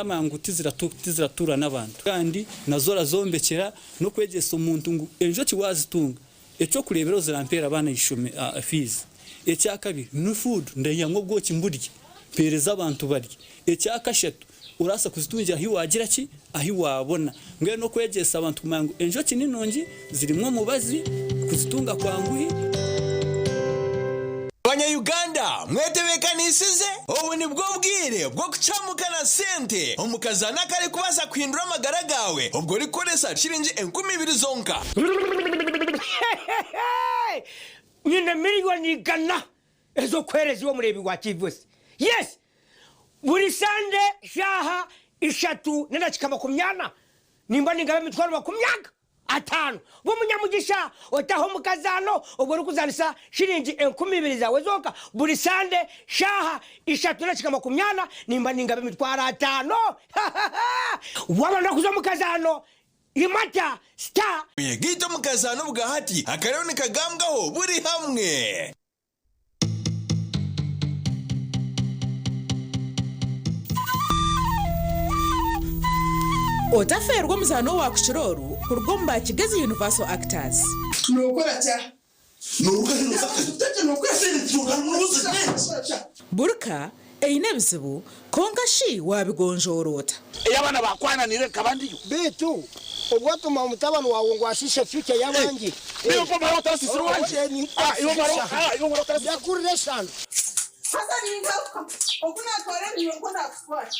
Ngu tiziratuura n'abantu kandi nazo orazombekyera n'okwegyesa omuntu ngu enjoki waazitunga eky'okureeberaho zirampeera abaana fiizi, ekyakabiri ni food ndaihamu obwoki mburye mpeereze abantu barye, ekyakashatu orabaasa kuzitungira ahi waagira ki ahi waabona. Mbwenu n'okwegyesa abantu kumanya ngu enjoki ni nungi zirimu omubazi kuzitunga kwanguhi. Banya Uganda mwetebekanisize? Obu nibwo bwire bw'okucamuka na sente omu kazaano akarikubaasa kuhindura amagara gaawe obwo orikukoresa shiringi 2000 zonka. Nyine miriyoni igana ez'okuheereza iwe omureebi wa TVS. Yes! Buri Sande shaaha ishatu n'edakiika makumyana nimba ningaba emitwaro makumyaga. Ataano. Ba omunyamugisha otahe omu kazaano obwo orikuzaanisa shiringi 2000 zaawe zonka buri Sande shaaha ishatu n'edakiika makumyana nimba ningaba emitwaro ataano. Waaba noyenda kuza omu kazaano imata star. Oyegaite omu kazaano obwahati akariho nikagambwaho buri hamwe. Otafeerwa omuzaano owa kukira oru kuruga omu ba Kigezi Universal Actors. Buri ka eine ebizibu, kwonka shi waabigonjoora ota? Ei abaana baakwananiire nkaba ndiyo. Beitu obu watuma mutabani waawe ngu ashiishe future y'abandi. Ndakurira eshano. Haza ningaruka, oku naatwara ebinywa nikwo naakutwara.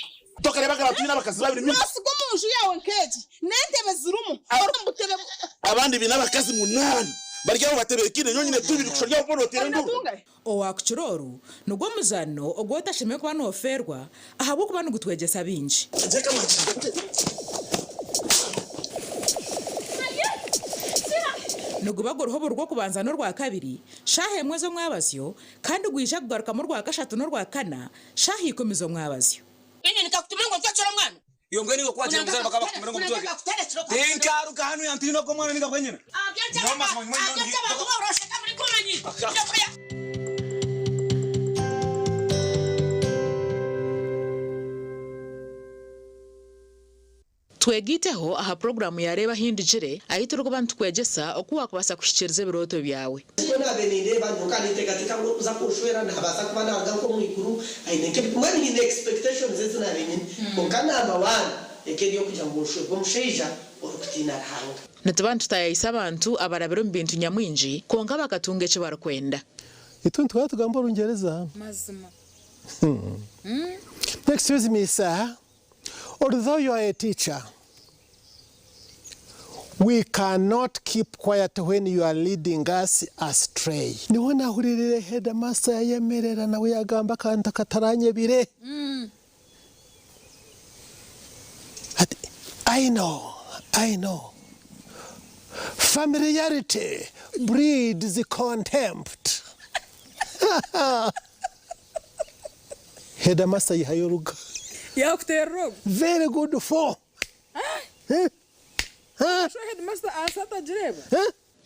Tokareebaga abantu baine abakazi babiri mingi? Noosiga omu nju yaawe nk'egi n'entebe zirimu, ori omu butebe. Abandi baine abakazi munaana bari aho batebeekaine, nyowe nyine tubiri kusha ori aho boona oteera enduuru. Owaakukira oru nigwo muzaano ogu otashemereire kuba noofeerwa ahabw'okuba nigutwegyesa bingi. Niguba guriho buri Rwokubanza n'Orwakabiri shaaha emwe z'omwabazyo kandi gwija kugarukamu Orwakashatu n'Orwakana shaaha ikumi z'omwabazyo. Twegaiteho aha puroguraamu ya Reeba Ahi Ndigire ahu turikuba nitukwegyesa oku waakubaasa kuhikiiriza ebirooto byawe. Nikwo naabaire nindeeba nyowe ka ninteekateeka ngu orikuza kunshwera naabaasa kuba naaruga nk'omu iguru aine nk'ebi mbwenu nyine expectations ezi naabaire nyine kwonka number one eka eri ey'okugira ngu nshwerwe omushaija orikutiina Ruhanga. Nituba nitutaayaayisa abantu abarabire omu bintu nyamwingi kwonka bakatunga eki barikwenda. Itwe nituba tugamba Orungyereza. Mazima. Excuse me sir, Although you are a teacher, we cannot keep quiet when you are leading us astray. Niho nahuririre headmaster yayemerera nawe yagamba akantu akataranyebire ati I know, I know, familiarity breeds contempt. Headmaster yihayo oruga. Yakuterera ogu. Very good for. Sho headmaster ahansi atagireeba.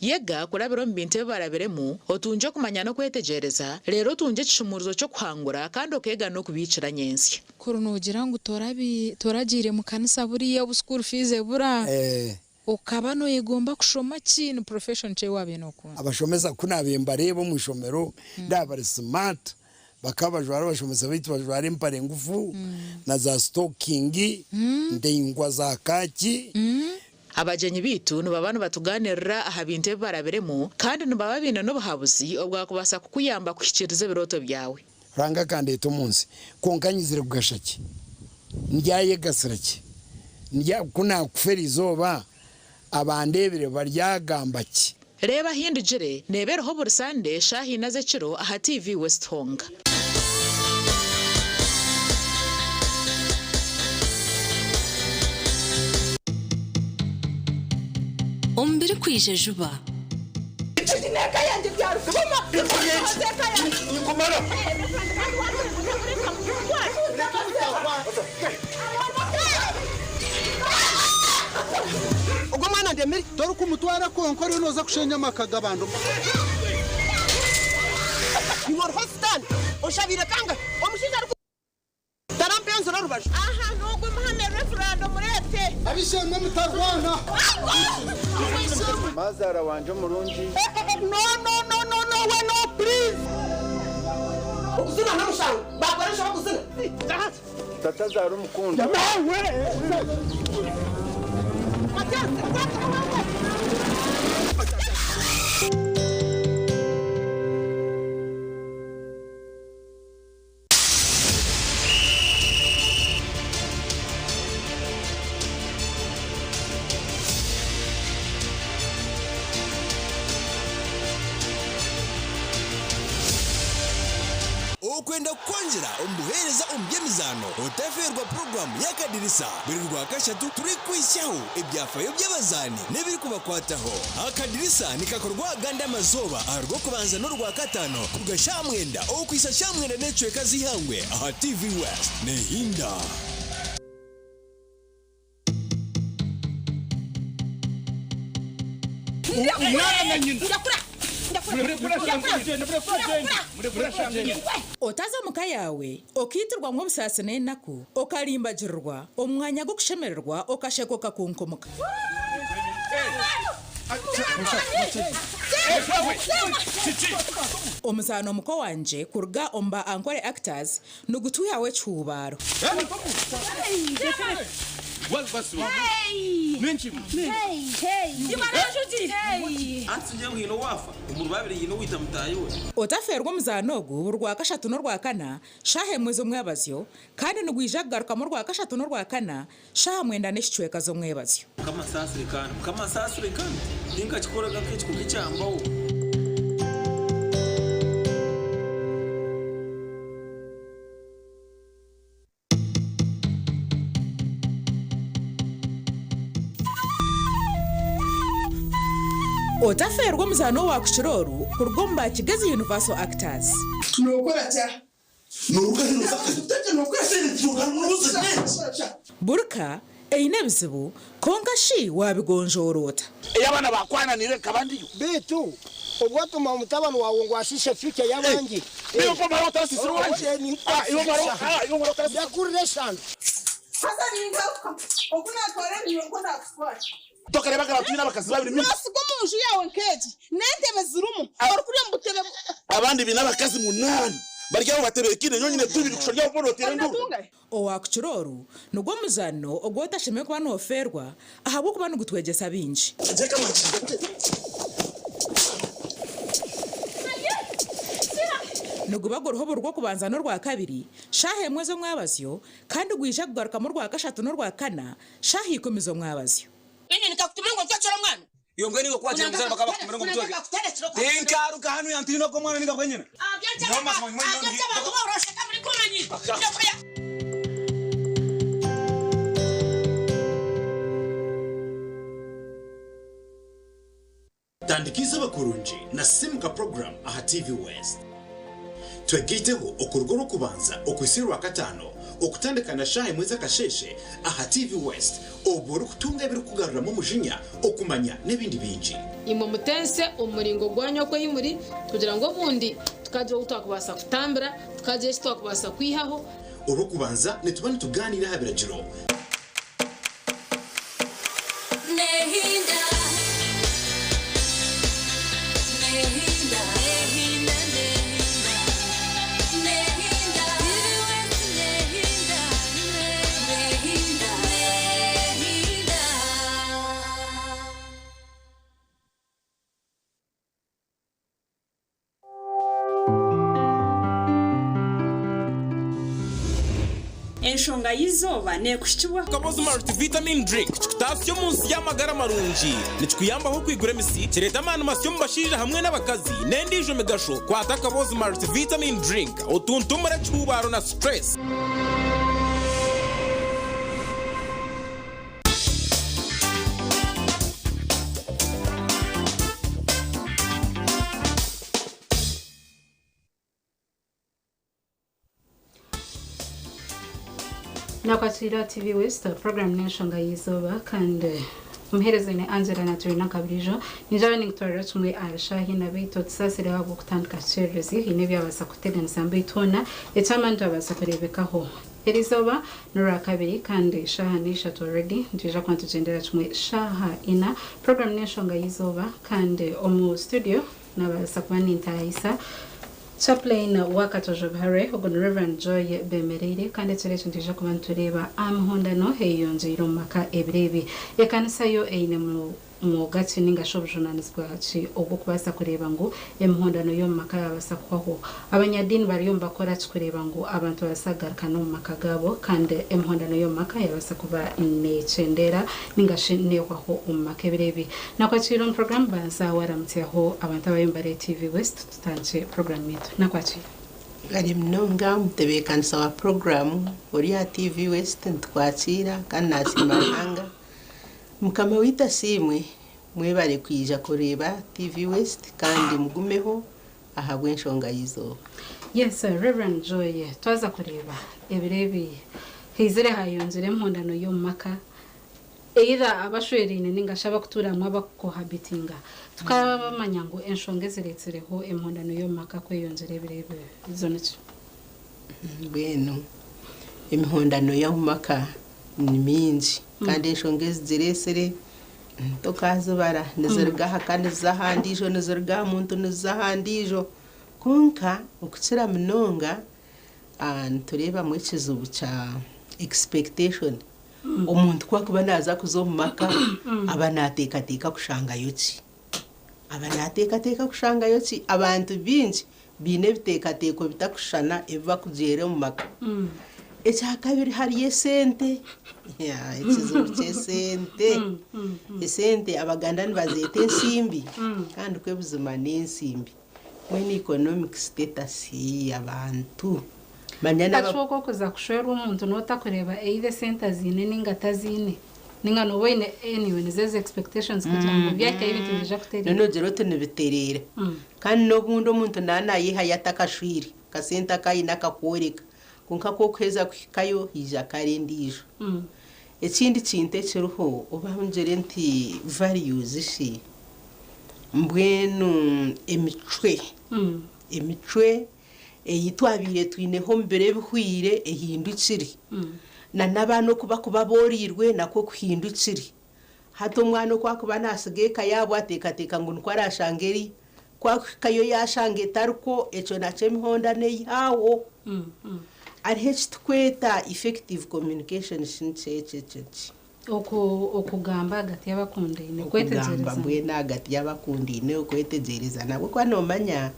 Yega kurabira omu bintu ebi barabiremu, otungye okumanya n'okwetegyereza, reero otungye ekishumuurizo ky'okuhangura kandi okeega n'okubiikira nyentsya. Kuri noogira ngu toragiire mu kanisa buriya obu school fees ebura, okaba noyegomba kushoma ki? Ni profession ki ei waabaire nookunda? Abashomesa ku naabaire mbareeba omu ishomero ndaaba bari smart, bakaba bajwara abashomesa baitu bajwara empare ngufu na za sitokingi ndaingwa za kaaki. Abagyenyi baitu nibaba nibatugaaniirira aha bintu ebi barabiremu kandi nibaba baine n'obuhabuzi obwakubaasa kukuyamba kuhikiiriza ebirooto byawe. Ruhanga akandeeta omu nsi, kwonka nyizire kugasha ki? Ndyayegasira ki? Ndya, ku naakufa eri izooba, abandeebire baryagamba ki? Reeba Ahindugire neeba eriho buri Sande shaaha ina z'ekiro aha TV West Honga. Omu birikwija juba. Ogwo omwana ndemire. Torikumutwara kwonka oriyo nooza kushenya amaka g'abantu. Iwe oriho sitaane oshabiire kangahi omushaija ariku. Tarampa enziro. rubaju. Aha n'ogwe muhame reverand omureete. Abishemwe mutarwana. Mazara wanje omurungi. No, no, no, no, no, we no, please. Okuzina namushango bakoresha bakuzina. Tata zara omukunda. Okwenda kukwongyera omu buheereza omu by'emizaano, otafeerwa puroguraamu y'Akadirisa buri Rwakashatu turikuhitsyaho ebyafaayo by'abazaani n'ebirikubakwataho. Akadirisa nikakorwa agandi amazooba aha Rwokubanza n'Orwakataano kuruga shaaha mwenda okuhitsya shaaha mwenda n'ekicweka z'eihangwe aha TV West. Nehinda. Otaza omu ka yaawe okaitirwamu obusaasi n'enaku, okarimbagirirwa omu mwanya gw'okushemererwa okasheka okakunkumuka. Omuzaano Muko Wangye kuruga omu ba Ankole Actors nigutwihaho ekihuubaaro. Otafeerwa omuzaano ogu buri Rwakashatu n'Orwakana shaaha emwe z'omwebazyo kandi nigwija kugarukamu Orwakashatu n'Orwakana shaaha mwenda n'ekicweka z'omwebazyo. Otafeerwa omuzaano owaakukira oru kuruga omu ba Kigezi Universal Actors. Buri ka eine ebizibu, kwonka shi waabigonjoora ota? Ei abaana baakwananiire nkaba ndiyo. Beitu obwo otuma omutabani waawe ngu ashiishe future y'abandi. Iwe omara otarasiisire owangye? Iwe omara otarasiisire? Ndakurira eshano. Haza ningaruka oku naatwara ebintu nikwo naakutwara. Tokareeba nka twine abakazi babiri mingi. Noosiga omu nju yaawe nk'egi n'entebe zirimu, orikurya omu butebe. Abandi baine abakazi munaana bari aho batebeekaine nyowe nyine tubiri kushorya aho boona oteire enduuru. Owaakukira oru nigwo muzaano ogu otashemereire kuba noofeerwa ahabw'okuba nigutwegyesa bingi. Niguba guriho buri Rwokubanza n'Orwakabiri shaaha emwe z'omwabazyo kandi gwija kugarukamu Orwakashatu n'Orwakana shaaha ikumi z'omwabazyo. Iwe mbwenu iwe ku wagira omuzaire bakaba bakutumire ngu omutwege. Tinkaruga hanu yantiina ogwo mwana ninga bwenyine. Nyowe mazima nyowe nyowe Tandika eizooba kurungi na Simuka Program aha TV West. Twegaiteho okuruga Orwokubanza okuhitsya Orwakataano okutandika na shaaha emwe z'akasheeshe aha TV West obwo orikutunga ebirikukugaruramu omujinya, okumanya n'ebindi bingi. Imwe mutense omu muringo gwanyu oku ei muri, kugira ngu obundi tukagira ou twakubaasa kutambira, tukagira eki twakubaasa kwihaho. Orwokubanza nituba nitugaaniira aha biragiro. Enshonga y'eizooba neekuhikibwaho. Kabozi Multivitamin Drink kikutaasya omu nsi y'amagara marungi. Nikikuyambaho okwigura emisi, kireeta amaani masya omu bashaija hamwe n'abakazi, n'endiijo migasho. Kwata Kabozi Multivitamin Drink otuntumure ekihuubaaro na stress. Nakwatira TV West program n'enshonga y'eizooba kandi omuheereza ni Angela Naturina Kaburijo ninjaba ninkutwarira kimwe aha shaaha ina beitu otusaasire ahabw'okutandika tukyererezi haine ebyabaasa kuteganisa beitu hoona eky'amaani twabaasa kureebekaho. Erizooba n'orwakabiri kandi shaaha n'ishatu already nitwija kuba nitugyendera kimwe shaaha ina. Program n'enshonga y'eizooba kandi omu studio nabaasa kuba nintahisa Chaplain wa Katojo Buhare ogu ni Rev. Joy Bemereire kandi ekiro eki nitwija kuba nitureeba aha mihondano eyeyongyeire omu maka ebiro ebi. Ekanisa yo eine mwoga ki ninga shi obujunanizibwa ki obw'okubaasa kureeba ngu emihondano y'omu maka yaabaasa kuhwaho? Abanyadiini bariyo nibakora ki kureeba ngu abantu babaasa kugarukana omu maka gaabo kandi emihondano y'omu maka yaabaasa kuba neekyendeera ninga shi neehwaho omu maka ebiro ebi? Nakwakiire omu puroguraamu Banza Waaramutsyaho abantu abariyo nibareeba TV West tutandikye puroguraamu yaitu. Nakwakiire. Kare munonga omutebeekanisa wa puroguraamu ori aha TV West nitukwakiira kandi naasiima Ruhanga. Mukama waitu asiimwe, mwebare kwija kureeba TV West kandi mugumeho ahabw'enshonga y'eizooba. Yes Rev. Joy, twaza kureeba ebiro ebi haizire hayongyera emihondano y'omu maka either abashweraine ninga shi abakutuura hamwe abakucohabitinga tukaba bamanya ngu enshonga eziretsireho emihondano y'omu maka kweyongyera ebiro ebi zo niki? Mbwenu emihondano y'omu maka ni mingi kandi enshonga ezigireetsire tokaazibara niziruga aha ka niziza aha ndiijo niziruga aha muntu niziza aha ndiijo kwonka okukira munonga nitureebamu ekizibu kya expectation omuntu ku akuba naaza kuza omu maka aba naateekateeka kushangayo ki aba naateekateeka kushangayo ki abantu baingi baine ebiteekateeko bitakushushana ebi bakugyera omu maka ekyakabiri hariyo esente ekizibu ky'esente esente abaganda nibazeeta ensimbi kandi kwe buzima n'ensimbi mbwenu economic status y'abantu manya n'aba Kashoboka okuza kushwerwa omuntu n'otakureeba either esente aziine ninga ataziine ninga nooba oine anyway nizo ezo expectations kugira ngu byahikayo ebintu nibiija kutereera. Noneho ogira oti nibitereera kandi n'obundi omuntu naaba naayehayo atakashwire akasente aku aine akakworeka Kwonka ku orikuheza kuhikayo haija kare endiijo. Ekindi kintu ekiriho oba ngire nti values shi, mbwenu emicwe, emicwe ei twabaire twineho omu biro ebihweire ehindukire. Na n'abaana oku barikuba booreirwe nakwo kuhindukire. Hati omwana oku akuba naatsiga eka yaabo ateekateeka ngu nikwo araashange eri, ku akuhikayo yaashanga etarikwo, ekyo nakyo emihondano eihaaho. Hariho eki turikweta effective communication shi nikyo ekyo ekyo ki? Okugamba ahagati y'abakundaine, Okugamba okwetegyerezana. mbwenu ahagati y'abakundaine, okwetegyerezana ahabw'okuba noomanya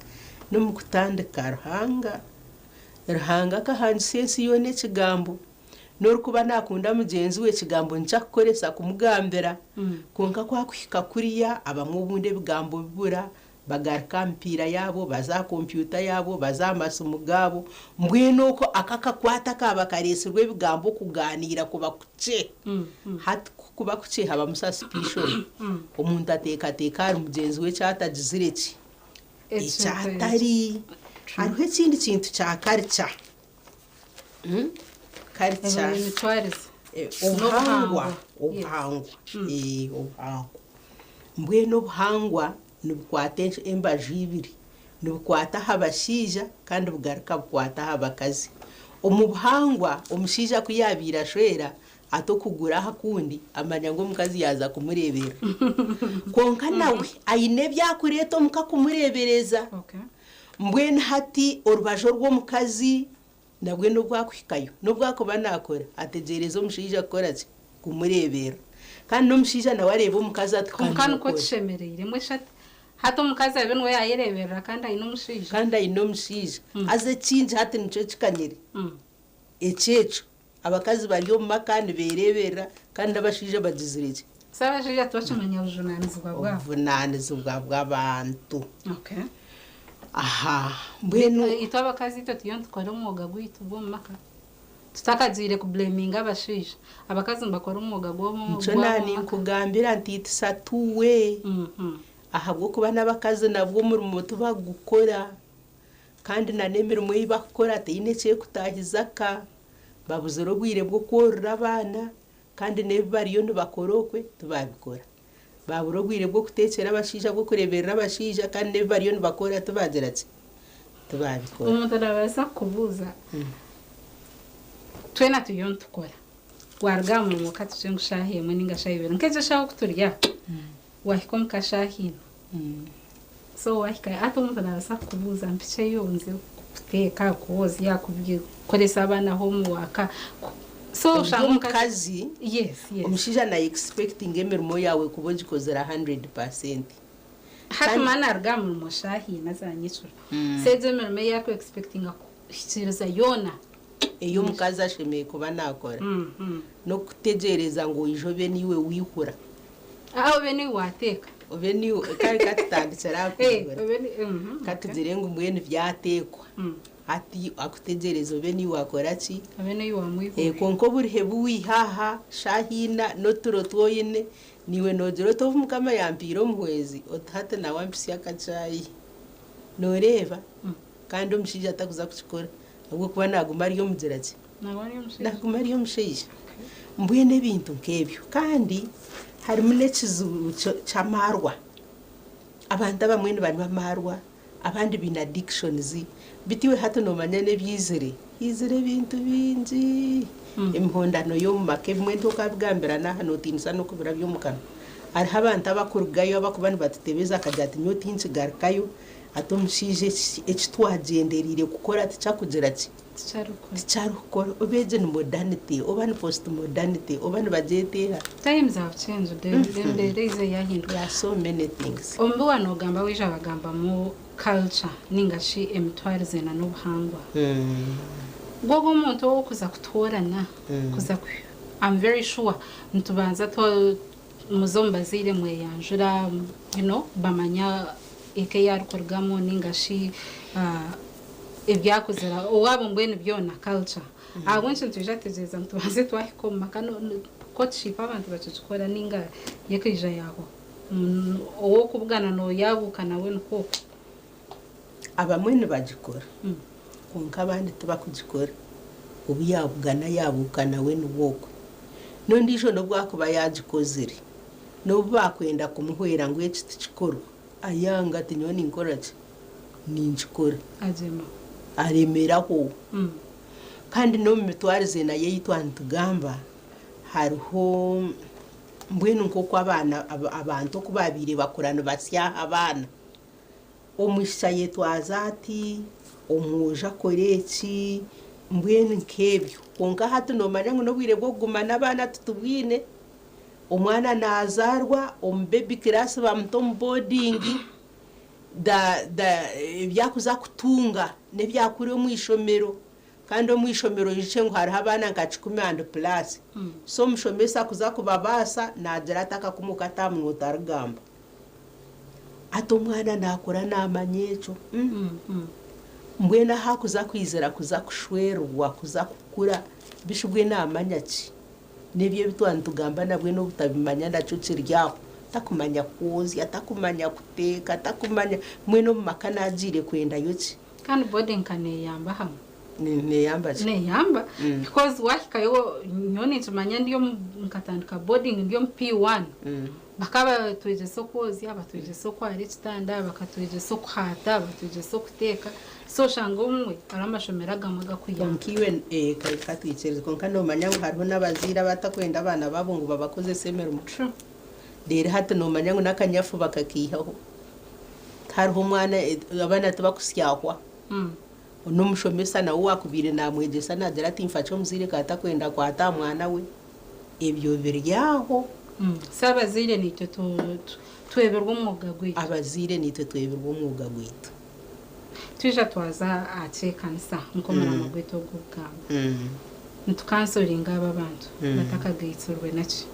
n'omu kutandika Ruhanga, Ruhanga akahangisa ensi yoona ekigambo. N'orikuba naakunda mugyenzi we, ekigambo nikyo akukoresa kumugambira. Kwonka ku akuhika kuriya, abamwe obundi ebigambo bibura, bagaruka aha mipiira yaabo, baza aha kompyuta yaabo, baza aha masimu gaabo. Mbwenu okwo ako akakwate akaaba kareetsirwe ebigambo okugaaniira kuba kukye. Hati ku kuba kukye habamu suspicion. Omuntu ateekateeka ahari mugyenzi we eki atagizire ki? Eki atari. Hariho ekindi kintu kya culture. Culture. Emitwarize. Obuhangwa, obuhangwa, obuhangwa. Mbwenu obuhangwa nibukwata embaju ibiri. Nibukwata aha bashaija kandi bugaruka bukwata aha bakazi. Omu buhangwa omushaija ku yaabaire ashwera ata okuguru aha kundi amanya ngu omukazi yaaza kumureeberera. Kwonka nawe aine ebi arikureeta omuka kumureebereza. Mbwenu hati orubaju orw'omukazi nabwe n'obu akuhikayo, n'obu akuba naakora, ategyereza omushaija kukora ki? Kumureeberera. Kandi n'omushaija nawe areeba omukazi ati, Kwonka Ka nikwo nookora. kishemereire. Mbwenu shi hati hati omukazi abe niwe yaayereeberera kandi aine omushaija? Kandi aine omushaija. Haza ekingi hati nikyo kikanyire. Eky'ekyo, abakazi bari omu maka nibeereeberera kandi n'abashaija bagizire gye. So abashaija tibakimanya bujunaanizibwa bwabo. Obuvunaanizibwa bw'abantu. Okay. Aha, mbwenu. Itwe abakazi itwe turiyo nitukora omwoga gwaitu gw'omu maka. Tutakagiire kubleminga abashaija. Abakazi nibakora omwoga gw'omu Nikyo gwabo na omu maka. ninkugambira nti it's a two way. Ahabw'okuba n'abakazi nabwo omurimo tibakugukora. Kandi na n'emirimo ei bakukora teine eki ekutaahiza ka. Babuzire obwire bw'okworora abaana kandi n'ebi bariyo nibakora okwe tibaabikora. Baabura obwire bw'okuteekyera abashaija, bw'okureeberera abashaija kandi n'ebi bariyo nibakora tibaagira ki? Tibaabikora. Omuntu naabaasa kukubuuza, Twena turiyo nitukora. Waruga aha murimo katugire ngu shaaha emwe ninga shaaha ibiri nk'egyo eshaaha oku turi aha, waahika omuka shaaha ina. So waahika hati omuntu naabaasa kukubuuza mpikyeyo nze kuteeka, kwozya, kukoresa abaana homework. So Ori oshanga omukazi, Yes, yes. omushaija na expectinga emirimo yaawe kuba ogikozire 100%. Hati mara naruga aha murimo shaaha ina za nyekiro. So egyo emirimo ei ariku expectinga kuhikiiriza yoona. Ei omukazi ashemereire kuba naakora n'okutegyereza ngu oije obe niiwe waihura. Ah, obe niiwe waateeka. Obe niiwe, kare katutandikire aha kwihura. Obe ni Katugire ngu mbwenu byateekwa. Hati akutegyereza obe niiwe waakora ki? Obe niiwe waamwihura. Kwonka oburihe bu waiha aha shaaha ina n'oturo tu oine, naiwe noogira oti obu Mukama yampiire omuhwezi, oti hati nawe ampitsye akacaayi. Nooreeba? Kandi omushaija takuza kukikora ahabw'okuba naaguma ari omugira ki? Naaguma ari omushaija. Mbwenu ebintu nk'ebyo. Kandi harimu n'ekizibu ky'amaarwa. Abantu abamwe nibanywa amaarwa, abandi baine addictions. Beitu iwe hati noomanya n'ebyizire? Haizire ebintu bingi. Emihondano y'omu maka ebimwe ntokabigambira n'aha nootiinisa n'okubirabya omu kanwa. Hariho abantu abakurugayo abakuba nibatutebeza akagira ati nyowe tinkigarukayo, Hati omushaija eki twagyendereire kukora tikyakugira ki? Tikyarikukora. Oba egi ni modernity oba ni post modernity oba nibagyeta eha? Times have changed, embeera eiziire yahinduka. There are so many things. Omu bi waanogamba waija wagambamu culture ninga shi emitwarize na n'obuhangwa. Gwe ogwo omuntu ow'okuza kutoorana, kuza ku I'm very sure nitubanza Muze omu bazaire mweyanjura you know bamanya eka ei arikurugamu ninga shi ebi akuzire owaabo mbwenu byona culture. Ahabw'enki nitwija kutegyereza ngu tubanze twahika omu maka courtship abantu bakigikora ninga yo ekaija yahwaho. Ow'okubugana noyaabuuka nawe nikwo okwo. Abamwe nibagikora kwonka abandi tibakugikora. Obu yaabugana yaabuuka nawe niwe okwe. N'ondiijo n'obu akuba yaagikozire, n'obu baakwenda kumuhwera ngu eki tikikorwa, ayanga ati nyowe ninkora ki? Ninkikora. Agyema. Aremeraho. Kandi n'omu mitwarize nayo ei twaba nitugamba, hariho mbwenu nk'oku abaana abantu oku baabaire bakura nibasya abaana. Omwishiki ayetwaza ati, omwojo akora eki, mbwenu nk'ebyo. Kwonka hati noomanya ngu n'obwire bw'okuguma n'abaana titubwine. Omwana naazaarwa omu bebi kiraasi bamuta omu boodingi, ebi arikuza kutunga n'ebi arikuriira omu ishomero. Kandi omu ishomero oijukye ngu hariho abaana nka kikumi and pulaasi. So omushomesa kuza kubabaasa naagira ati akakumu kati aha munwa otarigamba. Hati omwana naakura naamanya ekyo. Mbwenu ahu akuza kwizira kuza kushwerwa, kuza kukura, bishi bwe naamanya ki? N'ebyo ebi twaba nitugamba nabwe n'obutabimanya nakyo kiri aho. Takumanya kwozya, takumanya kuteeka, takumanya, mbwenu omu maka naagiire kwendayo ki? Kandi boarding nka neeyamba hamwe. Neeyamba ki? Neeyamba because waahikayo nyowe ninkimanya ndi omu nkatandika boarding ndi omu P1 bakaba batwegyesa okwozya, batwegyesa okwara ekitanda, bakatwegyesa okuhaata, batwegyesa okuteeka so oshanga obumwe hariho amashomero agamwe agakuyamba. Kwonka iwe katwikirize kwonka noomanya ngu hariho n'abazaire abatakwenda abaana baabo ngu babakozese emirimo. Reero hati noomanya ngu n'akanyafu bakakaihaho. Tihariho omwana abaana tibakusyahwa. N'omushomesa nawe owaakubaire naamwegyesa naagira ati, Nfa ki omuzaire ka atakwenda kwata aha mwana we? Ebyo biri aho. So abazaire naitwe twebirwe omwoga gwaitu. Abazaire naitwe twebirwe omwoga gwaitu. Twija twaza aha ky'ekanisa nk'omurama gwaitu ogw'okugamba. Nitukansoringa aba abantu batakagaitsirwe naki?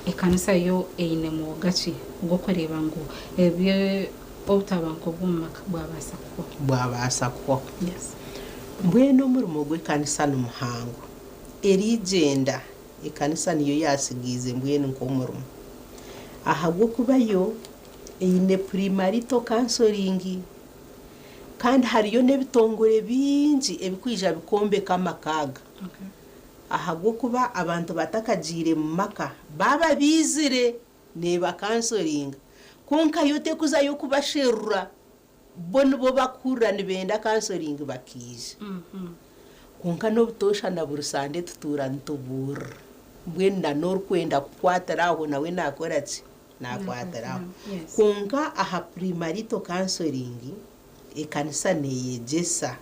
Ekanisa yo eine mwoga ki ogw'okureeba ngu ebi Obutabanguko bw'omu maka bwabaasa kuhwaho. Bwabaasa kuhwaho. Yes. Mbwenu omurimo gw'ekanisa ni muhango. Eriigyenda, ekanisa niyo yaatsigaize mbwenu nk'omurimo. Ahabw'okuba yo eine pre-marital counselling. Kandi hariyo n'ebitongore bingi ebirikwija bikombeka amaka aga. Ahabw'okuba abantu batakagiire mu maka, baaba baizire. Neebakansoringa. Kwonka yo tekuzayo kubasherura, bo nibo bakuhurira nibenda kansoringi bakaija. Kwonka n'obutoosha na buri Sande tutuura nitubuurira. Mbwenu na n'orikwenda kukwatira aho nawe naakora ki? Naakwatira aho. Kwonka aha pre-marital counseling, ekanisa neeyegyesa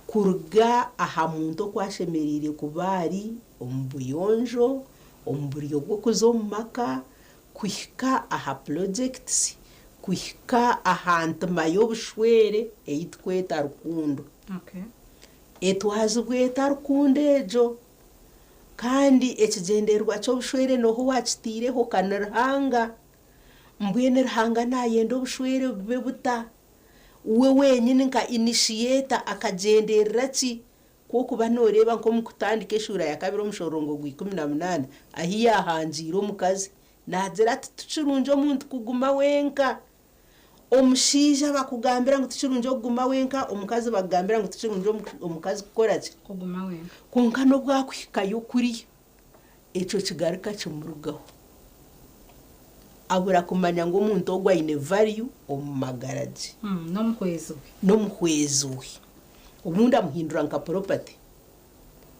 kuruga aha muntu oku ashemereire kuba ari omu buyonjo, omu buryo bw'okuza omu maka, kuhika aha projects, kuhika aha ntima y'obushwere ei tukweta rukundo. Etwazibwa eta rukundo egyo? Kandi ekigyendererwa ky'obushwere n'oha owaakitaireho? Ka ni Ruhanga. Mbwenu Ruhanga naayenda obushwere bube buta? We wenyini nka initiator akagyenderera ki? Ku okuba nooreeba nk'omu Kutandika eshuura ya kabiri omushororongo gwa 18 ahu yaahangiire omukazi, naagira ati, Tikirungi omuntu kuguma wenka. Omushaija bakugambira ngu tikirungi okuguma wenka, omukazi bakugambira ngu tikirungi omukazi kukora ki? Kuguma wenka. Kwonka n'obu akuhikayo kuriya, ekyo kigaruka kimurugaho. Abura kumanya ngu omuntu ogwo aine value omu magara gye. N'omuhwezi we. N'omuhwezi we. Obundi amuhindura nka property.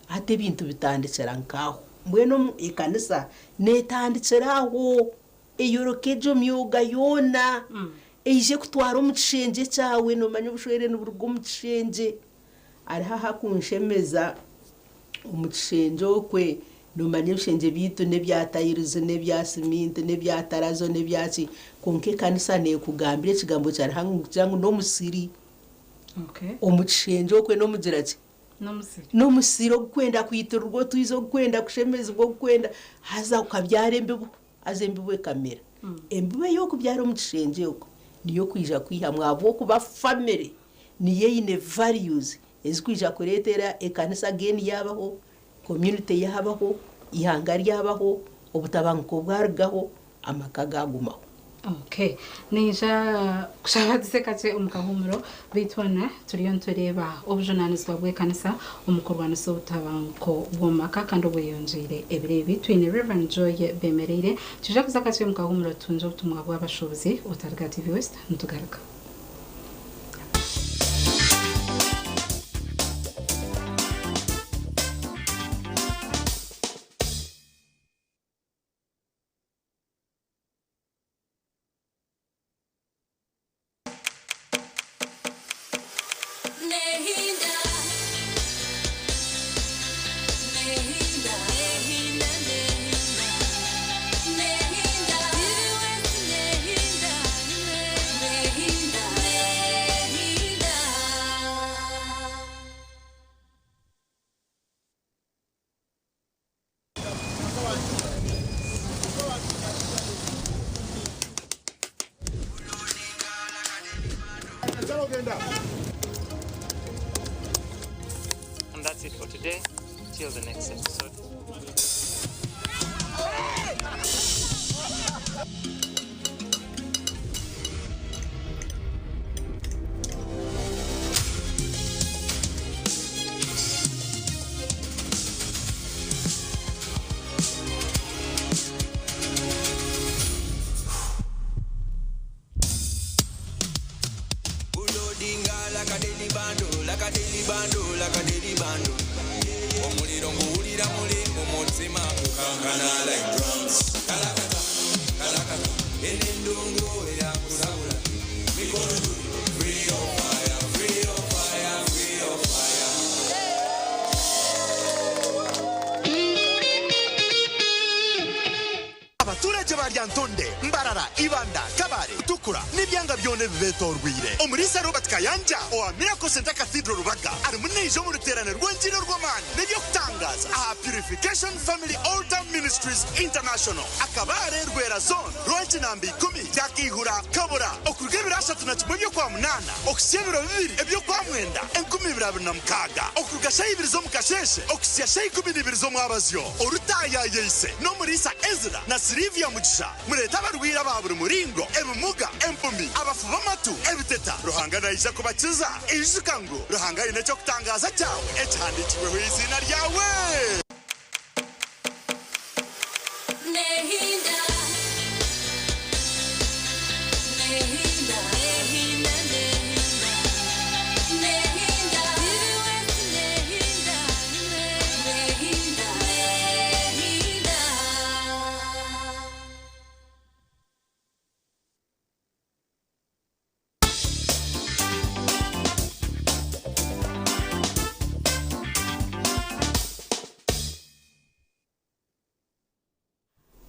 Hati ebintu bitandikira nk'aho. Mbwenu ekanisa neetandikira aho. Eyoroka egyo myoga yoona, eije kutwara omu kishengye kyawe. Noomanya obushwere niburuga omu kishengye. Hariho ahakunshemeza omu kishengye okwe, noomanya ebishengye byaitu n'ebya tayirizi n'ebya siminti n'ebya tarazo n'ebya ki, kwonka ekanisa neekugambira ekigambo kya Ruhanga nikugira ngu n'omusiri. Omu kishengye okwe n'omugira ki? N'omusiri ogukwenda kwitirirwa otwizi, ogukwenda kushemezibwa, ogukwenda haza okabyara embibo. Haza embibo ekamera. Embibo ey'okubyara omu kishengye okwo niyo okwija kwihamu ahabw'okuba famire niyo eine values ezikwija kureetera ekanisa again yaabaho, community yaabaho, eihanga ryabaho, obutabanguko bwarugaho, amaka gaagumaho. Okay. Naija kushaba tuze kakye omu kahuumuro, beitu hoona turiyo nitureeba obujunaanizibwa bw'ekanisa omu kurwanisa obutabanguko bw'omu maka kandi obweyongyeire ebiro ebi. Twine Rev. Joy Bemereire. Nitwija kuza kakye omu kahuumuro tutungye obutumwa bw'abashuubuzi. Otaruga TV West, nitugaruka. And that's it for today. Till the next episode. Abaturagye ba Lyantonde, Mbarara, Ibanda, Kabale, Mutukura n'ebyanga byona ebibetorweire, Omuriisa Robert Kayanja owa Miracle Centre Cathedral Rubaga arimu naija omu ruteerane rw'engiri orw'amaani n'eby'okutangaaza aha Purification Family Altar Ministries International, Akabaare, Rwera Zone, Rwankinamba ikumi, Kyakaihura, Kabura, okuruga ebiro 31 eby'Okwamunaana okuhitsya ebiro bibiri eby'Okwamwenda 2026, okuruga shaaha ibiri z'omukasheeshe okuhitsya shaaha 12 z'omwabazyo. Orutaayaayise n'omuriisa Ezra na Sylivia Mugisha. Mureete abarwaire aba buri muringo, ebimuga, empumi, abafu b'amatu, ebiteta. Ruhanga naija kubakiza. Ijuka ngu Ruhanga aine eky'okutangaaza kyawe ekihandiikirweho eiziina ryawe!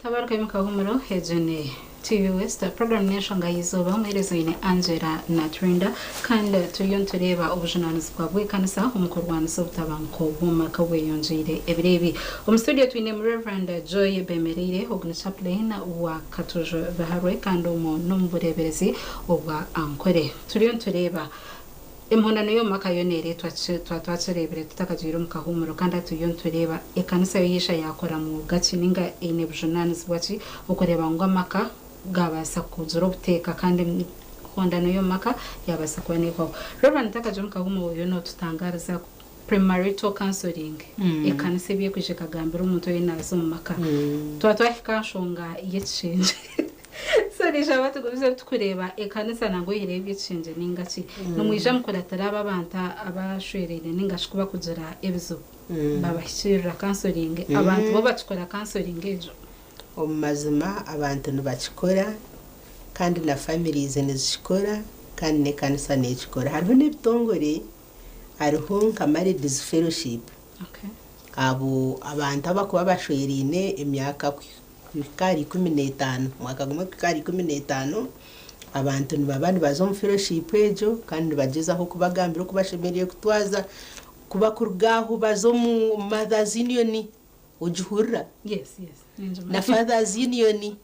Tabaruka mukahumuro egyo ni TV West program n'enshonga y'izooba omuheereza oine Angela Naturinda kandi turiyo nitureeba obujunaanizibwa bw'ekanisa omu kurwanisa obutabanguko bw'omu maka bweyongyeire ebiro ebi. Omu studio twinemu Rev. Joy Bemereire ogu ni chaplain wa Katujo Biharwe kandi omwo n'omu bureeberezi obwa Ankole. Turiyo nitureeba Emihondano y'omu maka yo neereetwa ki? Twaba twakireebire tutakagiire omu kahuumuro kandi hati turiyo nitureeba ekanisa yo yaija yaakora mwooga ki nainga eine bujunaanizibwa ki okureeba ngu amaka gaabaasa kugira obuteeka kandi emihondano y'omu maka yaabaasa kuba neehwaho. Rev. Tutakagiire omu kahuumuro oriyo nootutangaariza premarital counseling, ekanisa ebi erikwija ekagambira omuntu oriyo naaza omu maka. Twaba twahika aha nshonga y'ekishengye. So nishaba tugumize tukureeba ekanisa nangwa oyihireho eby'ekishengye ninga ki nimwija mukuratira abo abantu abashwereire ninga shi ku bakugira ebizibu babahikirira counseling abantu bo bakikora counseling egyo? Omu mazima abantu nibakikora kandi na families nizikikora kandi n'ekanisa nekikora. Hariho n'ebitongore hariho nka Marrieds Fellowship abo abantu abakuba bashwereine emyaka Kuhika ahari 15, omwaka gumwe kuhika ahari 15, abantu nibaba nibaza omu fellowship egyo kandi nibagyezaho kubagambira oku bashemereire kutwaza. Ku bakuruga aho baza omu Mothers Union, ogihurira? Yes, yes, ningimanya. Na Fathers Union,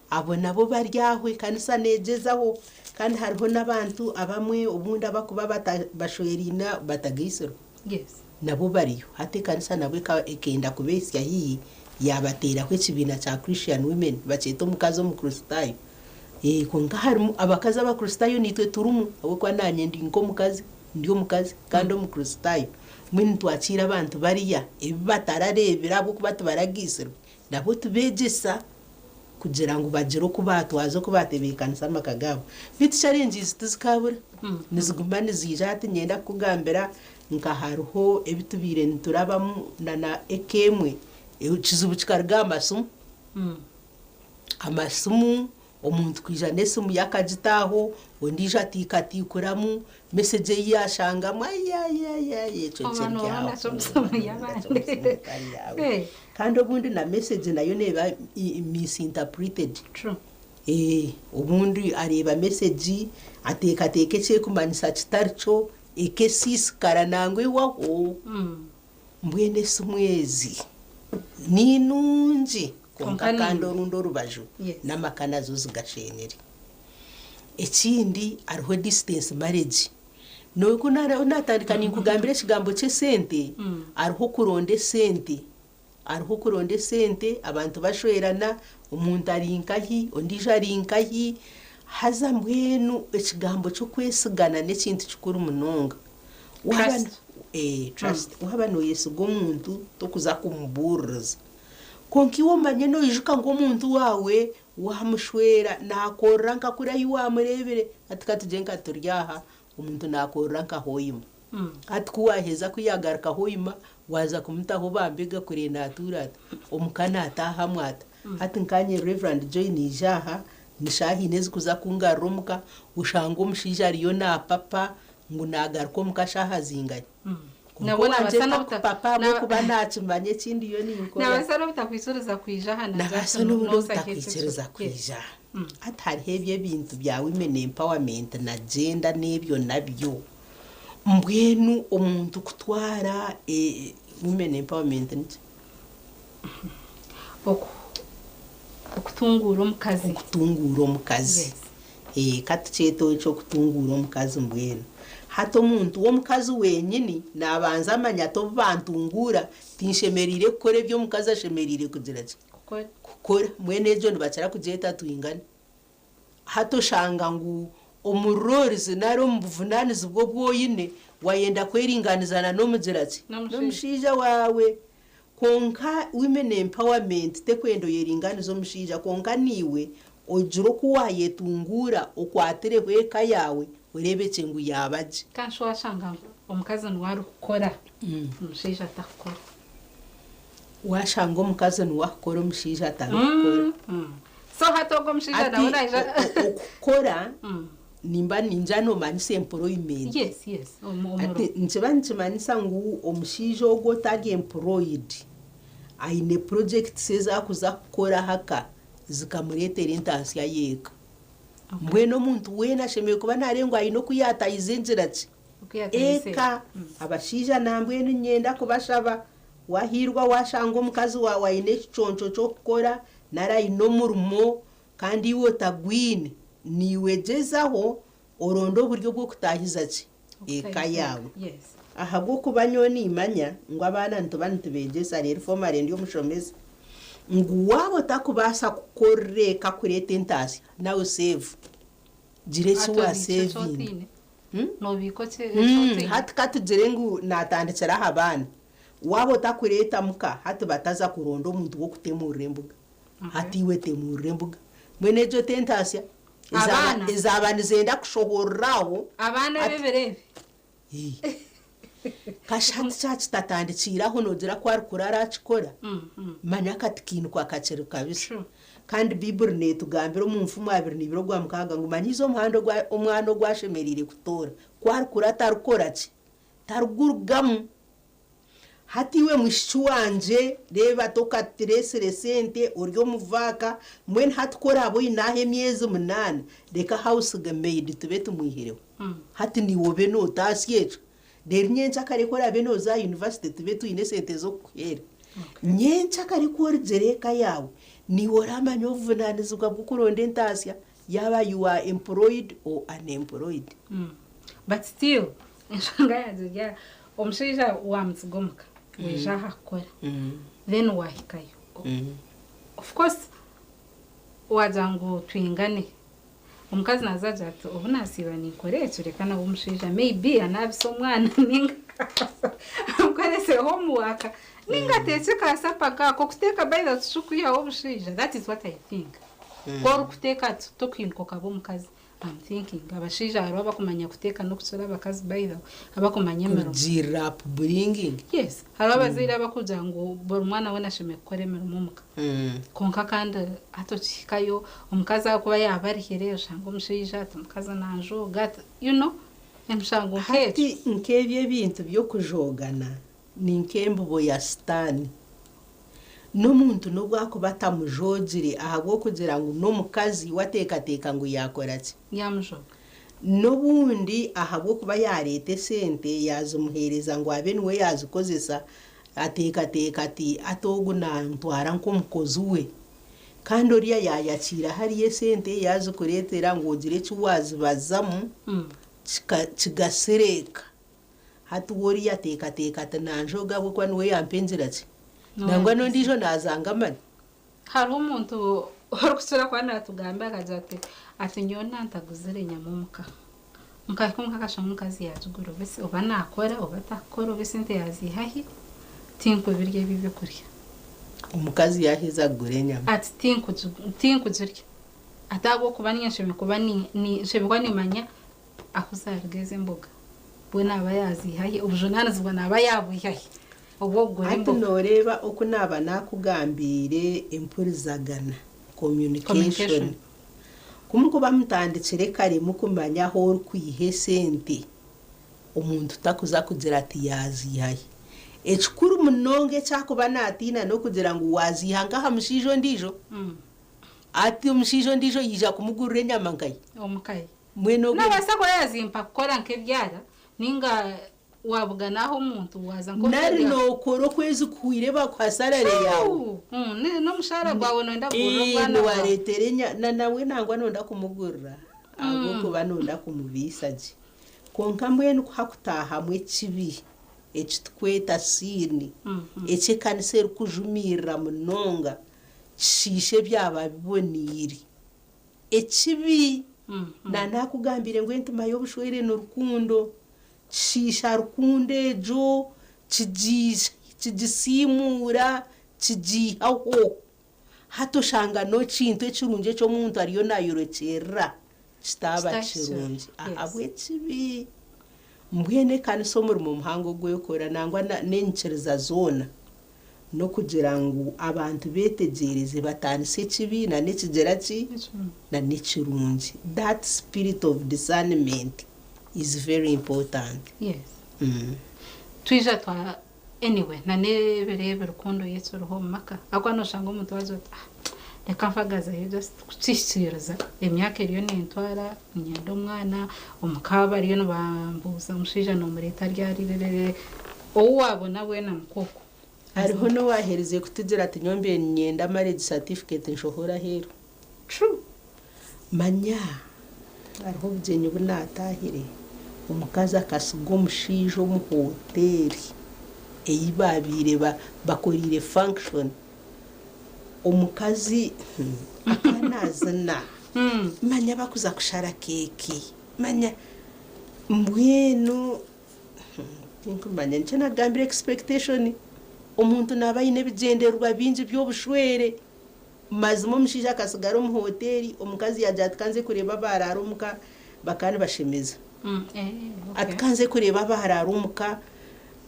abo nabo bari aho, ekanisa neegyezaho. Kandi hariho n'abantu abamwe obundi abakuba bashweraine batagaitsirwe. Yes. Nabo bariyo. Hati ekanisa nabwo ekenda kubeehitsya haihi yaabateeraho ekibiina kya Christian Women, nibakyeta omukazi Omukristaayo. Kwonka harimu abakazi Abakristaayo naitwe turimu ahabw'okuba naanye ndi nk'omukazi, ndi omukazi kandi Omukristaayo. Mbwenu nitwakiira abantu bariya ebi batarareebire ahabw'okuba tibaragiisirwe, nabo tubeegyesa kugira ngu bagire oku baatwaza, oku baatebeekanisa amaka gaabo. Beitu challenges tizikaabura, niziguma niziija. Hati niinyenda kukugambira nka hariho ebi tubaire niturabamu na na eka emwe, ekizibu kikaruga aha masimu. Amasimu, omuntu kwija n'esimu ye akagita aho, ondiijo atiikatiikuramu, mesegi ei yaashangamu ayiayiayiayi ekyo Oba kiri nooba aho. nakyo omu simu y'abandi. Etari yaawe. Kandi obundi na mesegi nayo neeba misinterpreted. True. Obundi areeba mesegi ateekateeka eki erikumanyisa kitari kyo, ekesiisikara nangwa ehwaho. Mbwenu esimu ezi ni nungi kwonka Kwonka ni kandi mbi. orundi orubaju Yes. n'amaka nazo zigasheenyire. Ekindi hariho distance marriage. Nobu naatandika ninkugambira ekigambo ky'esente, hariho okuronda esente. Hariho okuronda esente, abantu bashwerana, omuntu ari nkahi, ondiijo ari nkahi, haza mbwenu ekigambo ky'okwesigana n'ekintu kikuru munonga. Waaba Trust. Eh, trust. Waaba nooyesiga omuntu, tokuza kumubuuririza. Kwonka iwe omanye noijuka ngu omuntu waawe waamushwera naakorera nka kuriya ahi waamureebire. Hati ka tugire nka turi aha, omuntu naakorera nka Hoima. Hati ku waaheza ku yaagaruka Hoima, waaza kumutaho bambega kure naatuura ata? Omuka naataahamu ata? Hati nkaanye Rev. Joy naija aha, ni shaaha ina ezikuza kungarura omuka, oshange omushaija ariyo naapapa ngu naagaruka omuka shaaha zingari? Kwonka Nabwo owangye naabaasa n'obuta takupapa ahabw'okuba naakimanya eki ndiyo ninkora. Naabaasa n'obutakwikiriza kwija aha na Naabaasa just n'obundi nooza aheeru obutakwikiriza Yes. kwija aha. Hati hariho ebyo ebintu bya women empowerment na gender n'ebyo nabyo. Mbwenu omuntu kutwara women empowerment niki? Okutunguura omukazi. Okutunguura omukazi. Ka tukyete eky'okutunguura omukazi mbwenu. Hati omuntu w'omukazi wenyini nabanza amanya ati obu bantunguura tinshemereire kukora ebi omukazi ashemereire kugira ki? Kukora. Mbwenu egyo nibakira kugyeta twingane. Hati oshanga ngu omu roles nari omu buvunaanizibwa obu oine, wayenda kweringaaniza na n'omugira ki? N'omushaija waawe. Kwonka women empowerment tekwenda oyeringaanize omushaija kwonka naiwe ogire oku waayetunguura okwatireho eka yaawe oreebekye ngu yaaba gye. Kandi shi waashanga ngu omukazi niwe arikukora omushaija atarikukora? Waashanga omukazi niwe akukora omushaija atarikukora. So hati ogwo omushaija Hati nawe naija. okukora nimba ningira noomanyisa employment. Yes, yes, Hati omurimo. nikiba nikimanyisa ngu omushaija ogwo otari employed Aine projects ezi arikuza kukora haka zikamureetera entaasya y'eka. Mbwenu omuntu weena ashemereire kuba naareeba ngu aine oku yaatahiza engira ki? Eka. Abashaija nambwenu niinyenda kubashaba, waahiirwa waashanga omukazi waawe aine ekiconco ky'okukora nari aine omurimo kandi iwe otagwine, naiwe gyezaho oronde oburyo bw'okutaahiza ki? Eka yaawe. Ahabw'okuba nyowe nimmanya ngu abaana nituba nitubeegyesa reero formally ndi omushomesa, ngu waaba otakubaasa kukorera eka kureeta entaasya, nawe seevu. Gira eki waaseevinga. Hati ka tugire ngu naatandikira aha baana. Waaba otakureeta muka, hati bataza kuronda omuntu w'okutemuurira embuga. Hati iwe temuurira embuga. Mbwenu egyo t'entaasya? Abaana. Ezaaba nizenda kushohorera aho. Abaana ab'ebiro ebi. Kashi hati kyaba kitatandikiire aho noogira ku arikura arakikora? Manya akati kiinikwa kakiri kabisa. Kandi Baiburi neetugambira omu Nfumu 22 Ogwamukaga ngu manyiiza omuhanda ogu omwana ogu ashemereire kutoora, ku arikura tarikora ki? Tarigurugamu. Hati iwe mwishiki wangye, reeba tokatureetsire sente, ori omu vaaka, mbwenu hati ku oraabe oine aho emyezi munaana, reka house maid tube tumwihireho. Hati naiwe obe nootaasya ekyo. Reero nyencakare ku oraabe nooza aha yunivasite tube twine esente z'okukuheera. Nyencakare ku origyera eka yaawe, naiwe oraamanya obuvunaanizibwa bw'okuronda entaasya yaaba you are employed or unemployed. But still enshonga yangye eri aha, omushaija waamutsiga omuka, waija aha kukora, then waahikayo, of course waagira ngu twingane, Omukazi naaza agira ati, Obu naasiiba ninkora eki, reka nawe omushaija maybe anaabise omwana nainga amukorese homework nainga ateekye ka sapa kaako. Okuteeka by the way tikirikwihaho obushaija, that is what I think. Ku orikuteeka tokuhinduka okaba omukazi. I'm thinking abashaija hariho abakumanya kuteeka n'okukira abakazi by the way, abakumanya emirimo. Kurugiirira upbringing. Yes, hariho abazaire abakugira ngu buri mwana weena ashemereire kukora emirimo omuka. Kwonka kandi hati okihikayo omukazi ahakuba yaaba arihire oshanga omushaija ati omukazi nanjooga ati you know emishango nk'egyo. Hati nk'ebyo ebintu by'okujoogana ni nk'embibo ya Sitaane. N'omuntu n'obu akuba atamujoogire ahabw'okugira ngu n'omukazi we ateekateeka ngu yaakora ki? Yaamujooga. N'obundi ahabw'okuba yaareeta esente yaazimuheereza ngu abe niwe yaazikozesa, Ateekateeka ati, Ati ogu nantwara nk'omukozi we. Kandi oriya yaayakiira hariya esente yaazikureetera ngu ogire eki waazibazamu kigasire eka. Hati we oriya ateekateeka ati, Nanjooga ahabw'okuba niwe yampa engira ki? Nangwa n'ondiijo naazanga amani. Hariho omuntu orikukira kuba naatugambira akagira ati, ati nyowe nantaguzire enyama omuka. Nkahika omuka nkashanga omukazi yaagigura oba oba naakora oba atakukora oba esente yaaziiha hi, tinkubirya ebi ebyokurya. Omukazi yaaheza kugura enyama. Ati tinkugirya. Ati ahabw'okuba niinye nshemereire kuba nshemereire kuba niimanya ahu zaaruga ezi emboga. We naaba yaaziiha hi? Obujunaanizibwa naaba yaabwiha hi? Obw'okugura Hati emboga. nooreeba oku naaba naakugambiire empurizagana, communication. Communication. Ku mukuba mutandikire kare mukumanya ahu orikwiha esente, omuntu takuza kugira ati yaaziiha hi. Ekikuru munonga eki akuba naatiina n'okugira ngu waaziiha nk'aha mushaija ondiijo, ati omushaija ondiijo yaija kumugurira enyama nkahi? Omukahi. Mbwenu ogwo. Noobaasa kuba yaazimpa kukora nk'ebyara nainga Waabugana aho omuntu waaza nk'omu Nari bya. nookora okwezi kuhwaire bakuha salary yaawe. True! N'omushaara gwawe nooyenda kugurira Ii, obwana bwawe. niwareetera enya na nawe nangwa nooyenda kumugurira ahabw'okuba nooyenda kumubiisa gye. Kwonka mbwenu ku hakutaahamu ekibi eki tukweta siini, eki ekanisa erikujumiirira munonga, kishiisha ebyaba biboneire. Ekibi, na naakugambiire ngu entima y'obushwere ni rukundo. Kishiisha rukundo egyo, kigisiimuura, kigiihaho. Hati oshanga n'ekintu ekirungi eki omuntu ariyo naayorekyerera kitaaba kirungi ahabw'ekibi. Mbwenu ekanisa omurimo muhango ogu ekora nangwa n'enyikiriza zoona n'okugira ngu abantu beetegyereze bataanise ekibi n'ekigira ki? N'ekirungi. That spirit of discernment is very important. Yes. Twija twa Anyway na n'ebiro ebi rukundo yo ekiriho omu maka ahakuba noshanga omuntu waagira oti ah reka nfagazeyo just kukihikiiriza emyaka eriyo nentwara niinyenda omwana omuka bariyo nibambuuza omushaija nomureeta ryari rerere ou waabona weena nikwo okwo. Hariho n'owaaherize kutugira ati nyowe mbaire niinyenda marriage certificate nshohore aheeru. True. Manya hariho obugyenyi obu naataahire, omukazi akasiga omushaija omu hoteeri ei baabaire bakoreire function. Omukazi akaba naazina, manya bakuza kushara keeki, manya mbwenu Tinkumanya nikyo nagambire expectation omuntu naba ayine ebigyendererwa bingi by'obushwere mazima omushaija akasigara omu hoteri omukazi yagira ati kanze kureeba abarara omuka bakaba nibashemeza ati kanze kureeba abarara omuka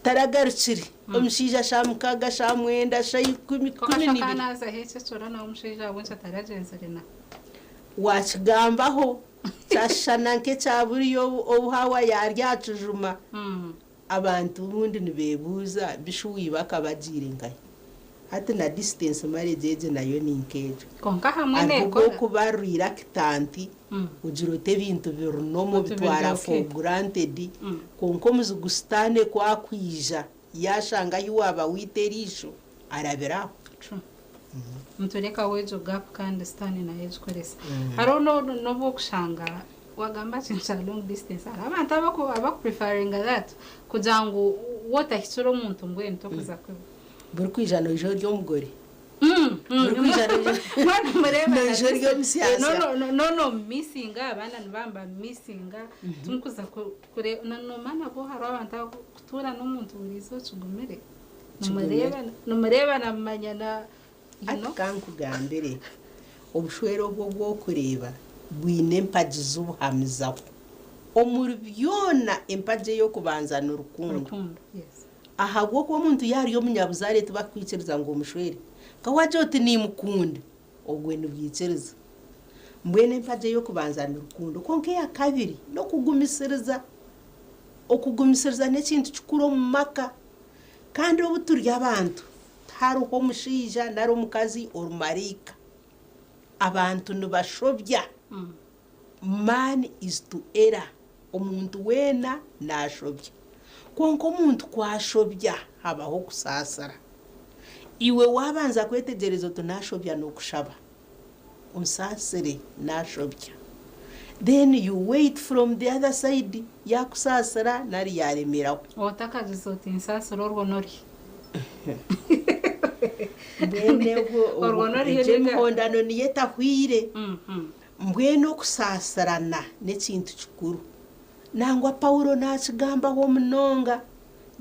taragarukire omushaija shaaha mukaga shaaha mwenda shaaha ikumi Kwonka kumi shi n'ibiri. akaba naazaho ekyo ekiro nawe omushaija ahabw'enki ataragyenzire na. Wakigambaho Kyashushana nk'ekya buriya obu Haawa yaarya aha kijuma. Abantu obundi nibeebuuza, Bishu wiiba akaba agiire nkahi? Hati na distance marriage egi nayo ni nk'egyo. Kwonka hamwe Hariho neekora. obw'okuba reluctant, ogira oti ebintu biri normal Oti biri obitwara okay. for granted, kwonka omuzigu sitaane ku akwija yaashanga ahi waaba waita eriisho, arabira aho. True. Niturekaho egyo gap kandi sitaane nayo egikoresa. Hariho n'obu orikushanga wagamba ekintu kya long distance hariho abantu abaku preferringa that kugira ngu wotahikire omuntu mbwenu tokuza ku. Buri kwija noija ori omugore. Buri kwija noija ori omusyasya. Nono missinga abaana nibaba nibamumissinga timukuza kure nomanya nabwo hariho abantu abakutuura n'omuntu buri izooba kigumire. Nimureebana mumanyana you Hati know. ka nkugambire, obushwere obu obu orikureeba bwine empagi z'obuhamizaho. Omuri byona empagi ey'okubanza ni rukundo. Rukundo, yes. Ahabw'okuba omuntu yaaba ari omunyabuzaare tibakukwikiriza ngu omushwere. Nka waagira oti niimukunda, obwo nibwikiriza. Mbwenu empagi ey'okubanza ni rukundo. Kwonka eya kabiri n'okugumisiriza. Okugumisiriza n'ekintu kikuru omu maka. Kandi obu turi abantu, tihariho omushaija nari omukazi ori maraika. Abantu nibashobya. Man is to error. Omuntu weena naashobya. Kwonka omuntu ku ashobya, habaho okusaasira. Iwe waabanza kwetegyereza oti naashobya n'okushaba. Onsaasire naashobya. Then you wait from the other side yaakusaasira nari yaaremeraho. Otakagize oti nsaasira orwo n'oruhi. Mbwenu obwo Orwo n'oruhi egyo rwega. emihondano niyo etahwire. Mbwenu okusaasirana n'ekintu kikuru. Nangwa Paulo naakigambaho munonga.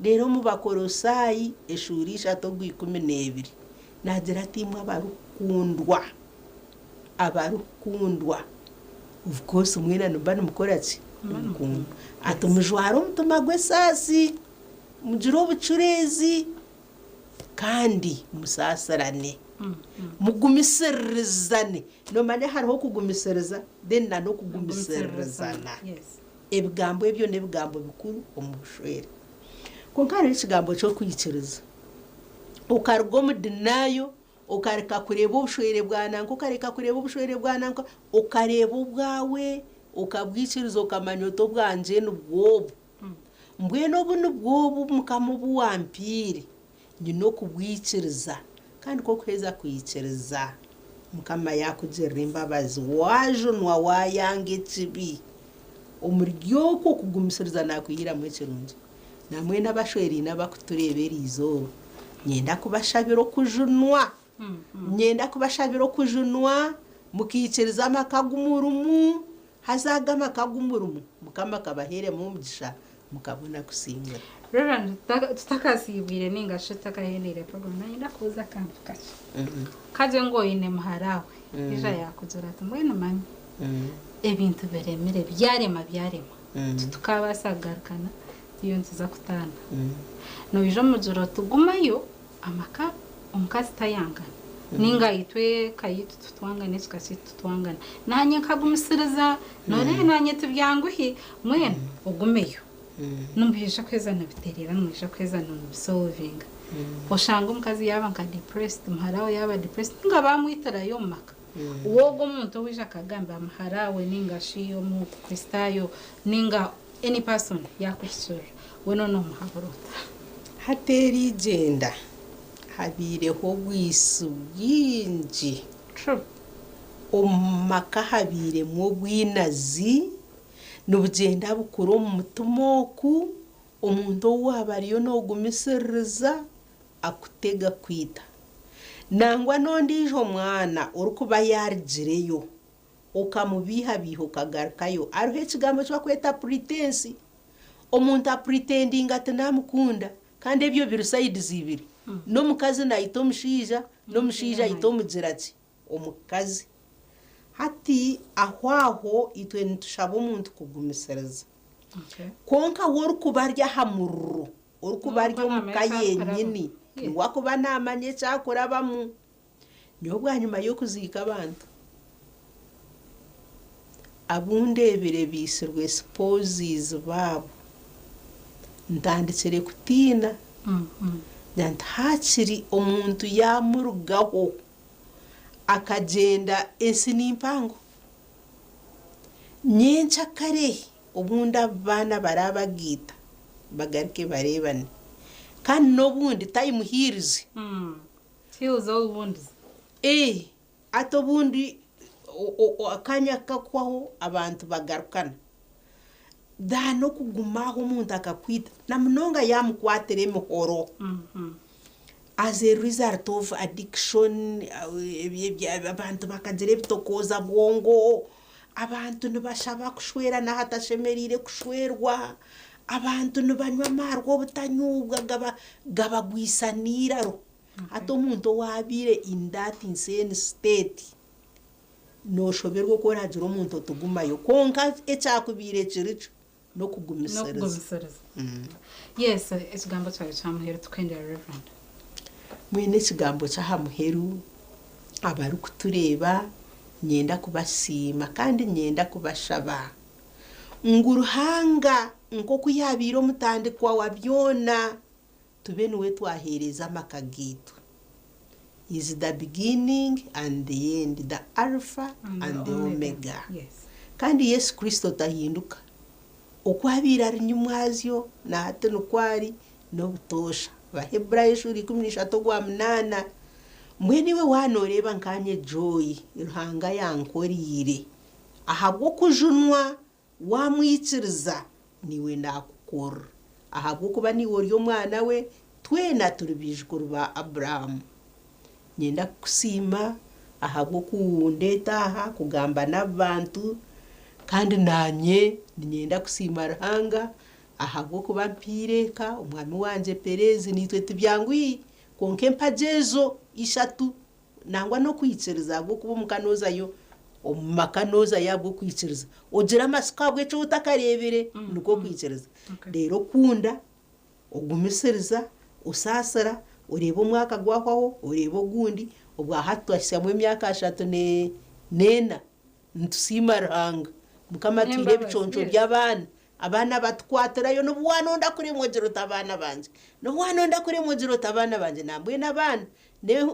Reero omu Bakolosaayi eshuura ishatu ogwa 12 naagira ati, Imwe abarikukundwa, abarikukundwa, of course mwena nimuba nimukora ki? Nimukundwa. Ati mujware omutima gw'esaasi, mugire obucureezi, kandi musaasirane, mugumisiririzane. Noomanya hariho okugumisiriza then na n'okugumisiririzana. Ebigambo ebyo n'ebigambo bikuru omu bushwere. Kwonka hariho ekigambo ky'okwikiriza. Okaruga omu denial, okareka kureeba obushwere bwa nanka, okareka kureeba obushwere bwa nanka, okareeba obwawe, okabwikiriza okamanya oti obwangye nibwo obu. Mbwenu obu nibwo obu Mukama obu wampaire, nyine okubwikiriza. Kandi ku orikuheeza kwikiriza, Mukama yaakugirira embabazi, waajunwa waayanga ekibi, omuri okwo kugumisiriza naakwihiramu ekirungi. Namwena abashweraine abakutureeba eri izooba, niinyenda kubashabira okujunwa. Niinyenda kubashabira okujunwa, mukaikiriza amaka agu murimu, haza ago amaka agu murimu, Mukama akabaheeremu omugisha, mukabona kusingura. Reverend, tutakasiibwire ninga shi tutakahendeire program, nayenda kubuuza akantu kakye. Kagye ngu oine muhara we, ija yakugira ati mbwenu manya ebintu biremire, byarema byarema, titukabaasa kugarukana, turiyo nituza kutaana. Noija omugira oti gumayo amaka omukazi tayangana ninga itwe eka yitu titwangana ekika kyaitu titwangana nanye nkagumisiriza noreeba nanye tibyanguhi mbwenu ogumeyo. Nimwija kuheza nibitereera, nimwija kuheza nimubisolvinga. Oshanga omukazi yaaba nka depressed, muhara we yaaba depressed, ninga baamwitirayo omu maka. Woogwo omuntu owaija akagambira muhara we ninga shi Omukristaayo ninga any person yaakuhikirira, weena noomuhabura ota? Hati eri igyenda habaireho obwitsi bwingi. Omu maka habairemu obwinazi, nibugyenda bukura omu mutima oku, omuntu ou waaba ariyo noogumisiririza akutega kwita. Nangwa n'ondiijo mwana orikuba yaarugireyo okamubiihabiiha okagarukayo, hariho ekigambo eki barikweta pretense. Omuntu apuritendinga ati naamukunda kandi ebyo biri sayidizi ibiri. N'omukazi naita omushaija, n'omushaija aita omugira ki? Omukazi. Hati aho aho itwe nitushaba omuntu kugumisiriza. Kwonka we orikuba ari aha muriro, orikuba ari omu ka yenyini, niwe akuba naamanya eki akurabamu. Nyowe bwanyima y'okuziika abantu, abu ndeebire baitsirwe spouses baabo, ntandikire kutiina. Ngira nti haakiri omuntu yaamurugaho akagyenda ensi ni mpango. Nyenkyakare obundi abo baana baraabagaita bagaruke bareebane. Kandi n'obundi time heals. Heals all wounds. Ee, hati obundi akanya kakahwaho abantu bagarukana. Than okuguma aho omuntu akakwita na munonga yaamukwatira emihoro. As a result of addiction, abantu bakagira ebitokooza bwongo, abantu nibashaba kushwera n'ahatashemereire kushwerwa, abantu nibanywa amaarwa obutanyuubwa gabagwisa n'eiraro. Hati omuntu owaabaire in that insane state, nooshoberwa oku oraagira omuntu otugumayo. Kwonka ekyakubaire kiri kyo n'okugumisiriza. N'okugumisiriza. Yes, ekigambo kyawe kya muheru tukwendera Reverend. Mbwenu ekigambo ky'aha muheru, abarikutureeba niinyenda kubasiima kandi niinyenda kubashaba ngu Ruhanga nk'oku yaabaire omutandikwa wa byona, tube niwe twaheereza amaka gaitu. Is the beginning and the end, the Alpha and the Omega. Kandi Yesu Kristo tahinduka. Oku abaire ari nyimwazyo, na hati nikwo ari n'obutoosha. Abaheburaayo eshuura 13 ogwa munaana. Mbwenu iwe waaba nooreeba nkaanye Joy, Ruhanga yankoreire ahabw'okujunwa waamwikiriza, naiwe naakukorera. Ahabw'okuba naiwe ori omwana we, twena turi baijukuru ba Abrahamu. Niinyenda kukusiima ahabw'okundeeta aha kugamba n'abantu, kandi naanye niinyenda kusiima Ruhanga ahabw'okuba ampiire eka, omwami wangye Perezi naitwe tibyanguhi, kwonka empagi ezo ishatu nangwa n'okwikiriza ahabw'okuba omuka noozayo, omu maka noozayo ahabw'okwikiriza. Ogira amatsiko ahabw'eki otakareebire, nikwo kwikiriza. Reero okunda, ogumisiriza, osaasira, oreeba omwaka gwahwaho, oreeba ogundi, obwa hati twahitsyamu emyaka ashatu n'ena, nitusiima Ruhanga. Mukama atuhaire ebiconco by'abaana, abaana batukwatirayo n'obu waanonda kuremwa ogira oti abaana bangye, n'obu waanonda kuremwa ogira oti abaana bangye, nambwenu abaana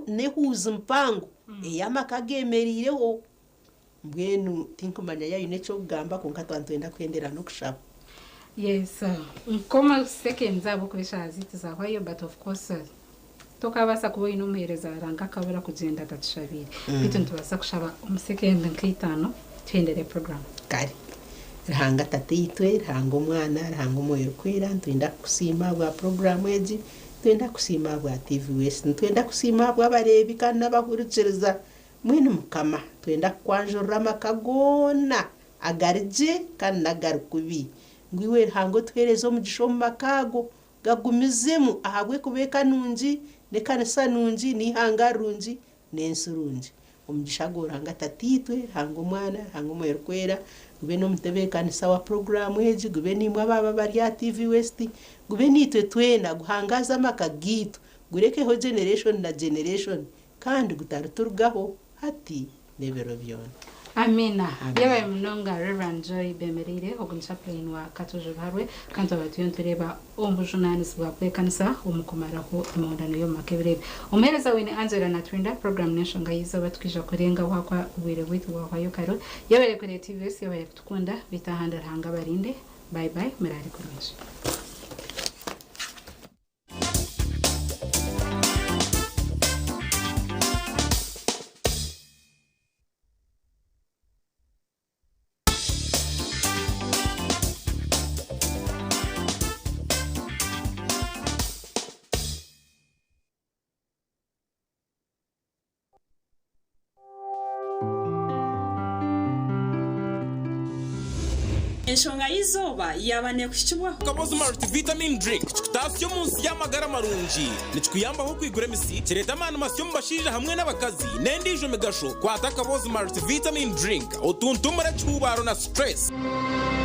n'ehuuzi mpango ei amaka geemereireho. Mbwenu tinkumanya yaaba oine eky'okugamba kwonka twaba nitwenda kuhendera n'okushaba. Yes, nk'omu seconds ahabw'okuba eshaaha zaitu zaahwayo but of course tokabaasa kuba oine omuheereza Ruhanga akabura kugyenda atatushabiire. Beitu nitubaasa kushaba omu second nk'eitaano tuhendere program. Kare. Ruhanga Tataitwe, Ruhanga Omwana, Ruhanga Omwoyo Orikwera, nitwenda kukusiima ahabwa puroguraamu egi, nitwenda kukusiima ahabwa TV West, nitwenda kukusiima ahabw'abareebi kandi n'abahurikiriza. Mbwenu Mukama, nitwenda kukwanjurira amaka goona agari gye kandi n'agari kubi, ngu iwe Ruhanga otuheereze omugisha omu maka ago, gagumizemu ahabw'okuba eka nungi, n'ekanisa nungi, n'eihanga rirungi, n'ensi rungi. Omugisha gwo Ruhanga Tataitwe, Ruhanga Omwana, Ruhanga Omwoyo Orikwera, gube n'omutebeekanisa wa puroguraamu egi, gube naimwe abaaba abari aha TV West, gube naitwe twena, guhangaaze amaka gaitu, gurekeho generation na generation, kandi gutariturugaho hati n'ebiro byona. Amiina. Yabaye munonga Reverend Joy Bemereire ogu ni chaplain wa Katojo Ruharwe kandi twaba turiyo nitureeba obujunanizibwa bw'ekanisa omu kumaraho emihondano y'omu maka ebiro ebi. Omuheereza waine Angela Naturinda, program n'enshonga y'eizooba tukaija kurengaho ahakuba obwire bwaitu bwahwayo kare. Yebare kureeba TVS, yebare kutukunda beitu ahandi Ruhanga abarinde. Bye bye, muraare kurungi. Enshonga y'eizooba yaaba neekuhikibwaho. Kabozi Multivitamin Drink kikutaasya omu nsi y'amagara marungi. Nikikuyambaho okwigura emisi, kireeta amaani masya omu bashaija hamwe n'abakazi, n'endiijo migasho. Kwata Kabozi Multivitamin Drink otuntumure ekihuubaaro na stress.